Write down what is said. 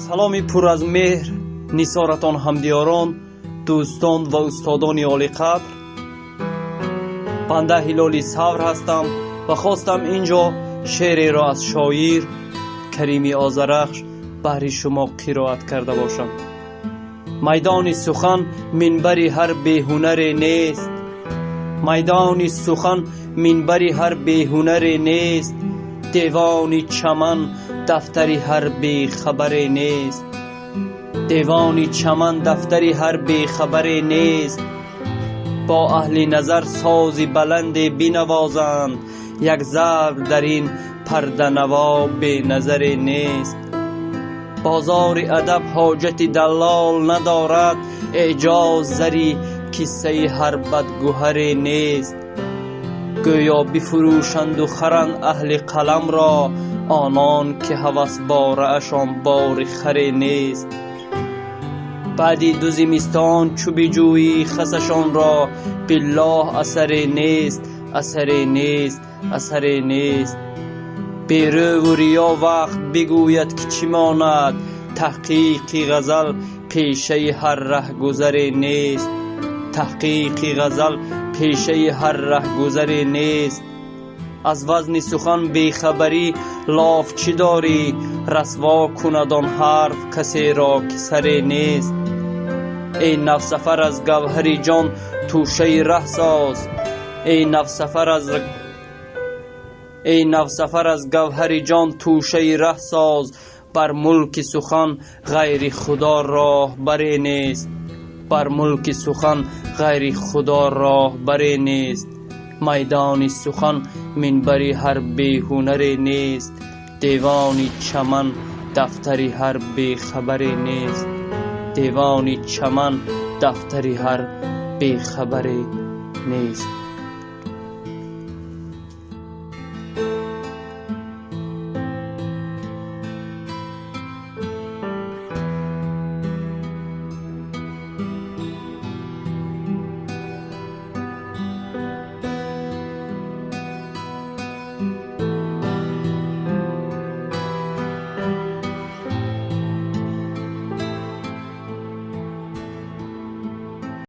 Саломи пур аз меҳр нисоратон, ҳамдиёрон, дӯстон ва устодони олиқадр. Банда Ҳилоли Савр ҳастам ва хостам ин ҷо шеъреро аз шоир Карими Озарахш баҳри шумо қироат карда бошам. Майдони сухан минбари ҳар беҳунаре нест, майдони сухан минбари ҳар беҳунаре нест, девони чаман дафтари ҳар бехабаре нест, девони чаман дафтари ҳар бехабаре нест. Бо аҳли назар сози баланде бинавозанд, як зарб дар ин парданаво беназаре нест. Бозори адаб ҳоҷати даллол надорад, эъҷоз зари киссаи ҳар бадгуҳаре нест. Гӯё бифурӯшанду харанд аҳли қаламро онон ки ҳавасбораашон бори харе нест. Баъди ду зимистон чу биҷӯӣ хасашонро, биллоҳ, асаре нест, асаре нест, асаре нест. Берӯву риё вақт бигӯяд, ки чӣ монад, таҳқиқи ғазал пешаи ҳар раҳгузаре нест, таҳқиқи ғазал пешаи ҳар раҳгузаре нест. Аз вазни сухан бехабарӣ лоф чӣ дорӣ? Расво кунад он ҳарф касеро, ки саре нест. Эй навсафар, аз гавҳари ҷон тӯшаи раҳ соз, эй навсафар, аз эй навсафар, аз гавҳари ҷон тӯшаи раҳ соз. Бар мулки сухан ғайри Худо роҳбаре нест, бар мулки сухан ғайри Худо роҳбаре нест. Майдони сухан минбари ҳар беҳунаре нест, девони чаман дафтари ҳар бехабаре нест, девони чаман дафтари ҳар бехабаре нест.